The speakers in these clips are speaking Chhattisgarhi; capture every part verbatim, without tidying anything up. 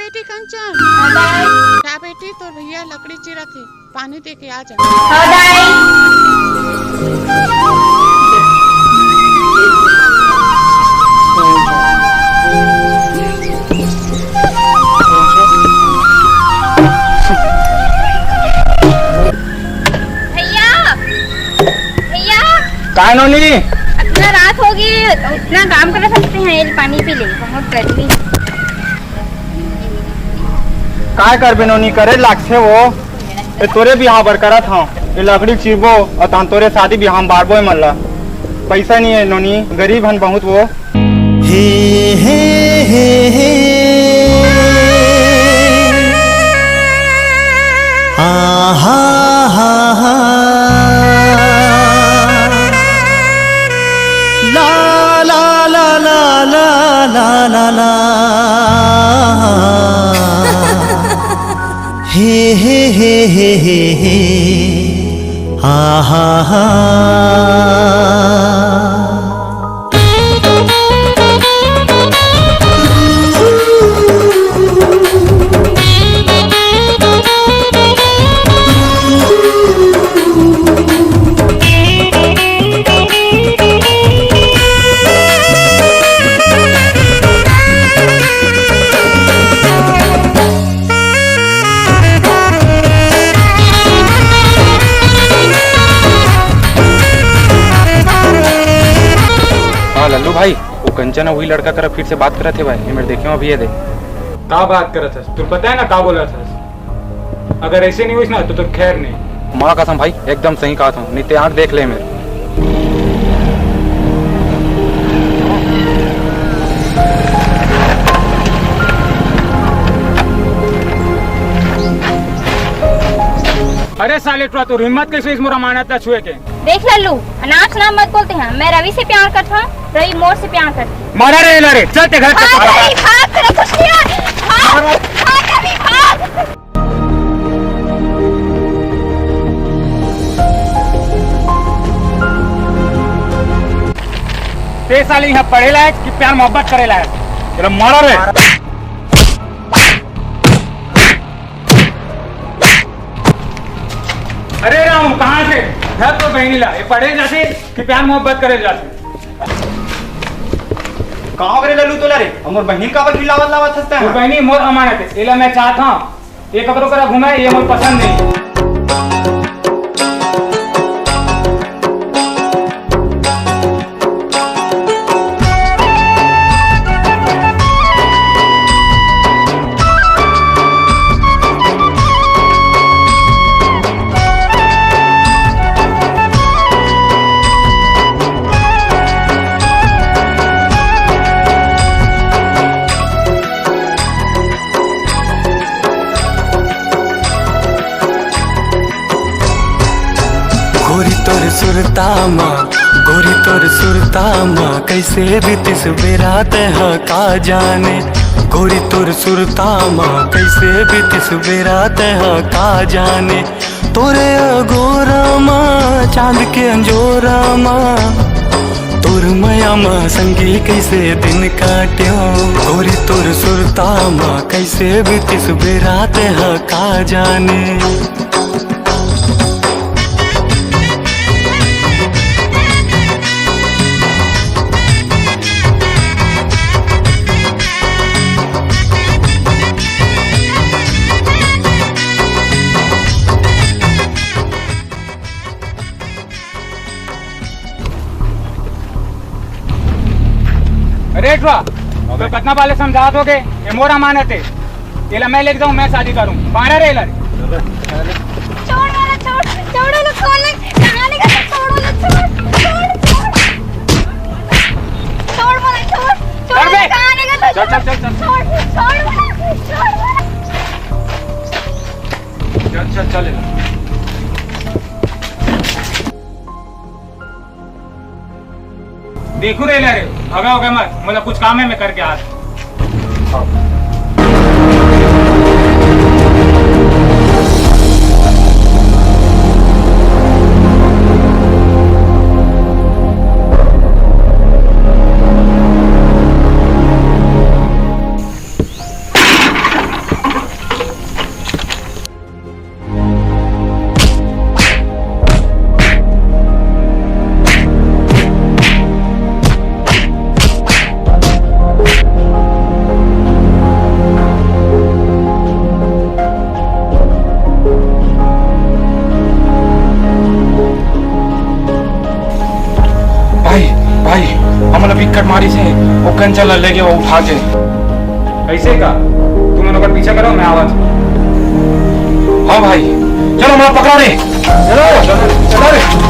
बेटी कंचन। हाँ, दाई। जा बेटी, तोर भैया लकड़ी चिरत हे, पानी दे के आ जा। हाँ, दाई। भैया, भैया। काय नोनी? अतना रात होगे, अतना काम करत हस तें, ये पानी पी ले, बहुत गर्मी। काय करबे नोनी, करे लागथे वो। ए तोरे बिहाव बर करत हंव, ए लकड़ी चिरबो अउ तहान तोरे शादी बिहाव म बारबो एमन ला। पइसा नइ हे नोनी, गरीब हन बहुत वो। हे, हे, हे, हे। आ, हा, हा, हा। ला, ला, ला, ला। हे, हे, हे, हे, हे, हे। आ, हा, हा। हाँ लल्लू भाई, वो कंचन अउ वही लड़का करा फिर से बात करत हे भाई, ये मेर देखे हंव अभी, ये दे। का बात करत हस? तोर पता हे ना का बोलत हस? अगर अइसे नइ होइस ना, तो, तो खैर नइ। माँ कसम भाई, एकदम सही कहत हंव, नइ ते आँख देख ले मेर। अरे साले टुरा, तोर हिम्मत कइसे होइस मोर अमानत ला छुए के? देख लल्लू, अनाप शनाप मत बोल तें हा। मैं रवि से प्यार करत हंव, रवि मोर से प्यार करथे। मारा रे, ला रे, चल तें घर से। भाग रवि, भाग, तेला कुछ नइ होय। भाग, भाग रवि, भाग। तें साले इहाँ पढ़े ला आय कि प्यार मोहब्बत करे ला आय? तेला मारा रे। अरे राम, कहाँ से? घर तो बहिनी ला, ये पढ़े जाथे कि प्यार मोहब्बत करे जाथे? कहाँ करे लल्लू तोला रे? हमर बहिनी काबर खिलावत लावत हस तें? वो बहिनी मोर अमानत हे, एला मैं चाहत हंव, ये ककरो करा घूमे, ये मोर पसंद नइ। गोरी तोर सुरता मा, गोरी तोर सुरता मा, कइसे बीतिस बेरा तें हा का जाने। गोरी तोर सुरता मा, कइसे बीतिस बेरा तें हा का जाने। तोरे अगोरा मा, चांद के अंजोरा मा, तोर मया मा संगी कइसे दिन काट्यों। गोरी तोर सुरता मा, कइसे बीतिस बेरा तें हा का जाने। अरे टुरा, तोला कतना बार ले समझात हों के, ये मोर अमानत हे, एला मैं लेके जाहूँ, मैं शादी करूँ, मारा रे एला रे। छोड़ मोला, छोड़, छोड़ मोला, छोड़ ले, कहाँ लेके जा, छोड़ मोला, छोड़, छोड़, छोड़, छोड़ मोला, छोड़, छोड़ कर बे। मोला, कहाँ लेके जा, चल, चल, चल, चल। छोड़, छोड़ मोला, छोड़ मोला। चल, चल, चल, ले। देखो रे, ले रे, भगा होगे मत, मोला कुछ काम हे, मैं करके आत हँव। भाई, हमन ला बिकट मारिस हे, वो कंचन ला लेगे, वो उठा के। ऐसे का? तुम लोग पीछे करो, मैं आवत। हाँ भाई, चलो, हमन ला पकड़ा रे। चलो, चलो, चलो रे।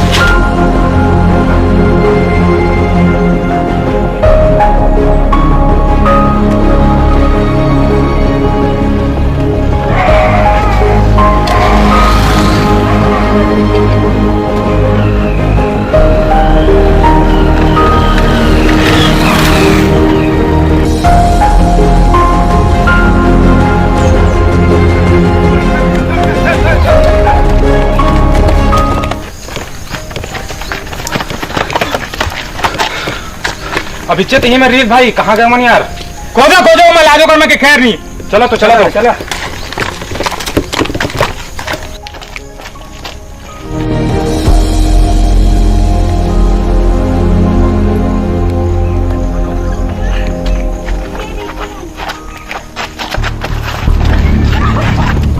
अभी चेत ही में रीत भाई, कहाँ गए मन यार? खोजो, खोजो, मैं लाजो कर मैं के खैर नहीं। चलो तो, चलो तो। चलो।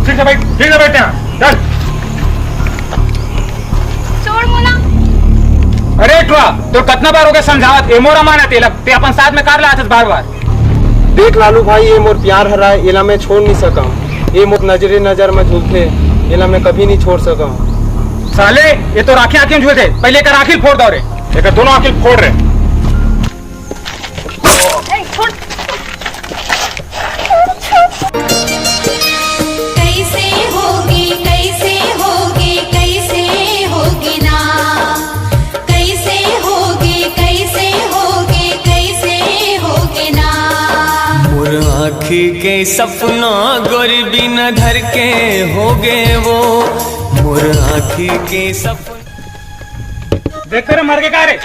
ठीक से बैठ, ठीक से बैठ यहाँ। चल। छोड़ मोला। अरे टुरा, तोर कतना बार होगे समझावत, ए मोर अमानत ए, ते अपन साथ में काबर लाथस बार-बार? देख लालू भाई, ये मोर प्यार हरा, एला मैं छोड़ नहीं सकंव। ये मोर नजरे नजर में झूलथे, एला मैं कभी नहीं छोड़ सकंव। साले, ये तो आँखी आँखी में झूलथे, पहले एकर आँखी ल फोड़ दव रे। एकर दोनों आँखी ल फोड़ रे। ए, छोड़। कैसे होगे, कैसे होगे, कैसे होगे ना? कैसे होगे, कैसे होगे, कैसे होगे ना? मोर आँखी के सपना गोरी बिन धर के होगे वो। मोर आँखी के सपना। देख रे, मर के का रे?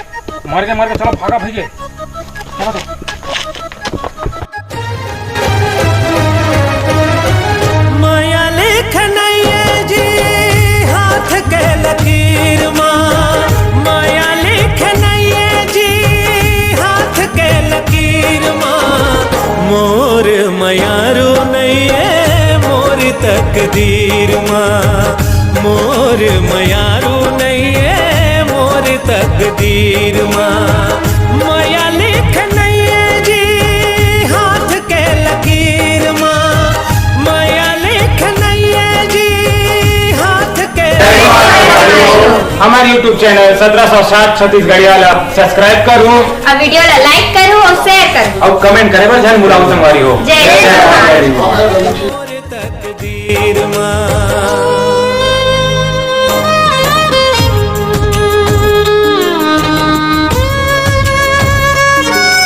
मर के, मर के, चलो भागा भैया। चलो तो। माया लेख नइये जी हाथ के लकीर मा, माया लेख नइये जी हाथ के लकीर मा, मोर मयारू नइये मोर तकदीर मा, मोर मयारू नइये मोर तकदीर मा, माया लेख नइये जी हाथ के लकीर मा, माया लेख नइये जी हाथ के। हमारे YouTube चैनल सत्रह सौ साठ छत्तीसगढ़िया ला subscribe करो। अब video ला like करो और share करो। और comment करे बर झन भुलाओ संगवारी हो। जय जय संगवारी हो। तकदीर मा,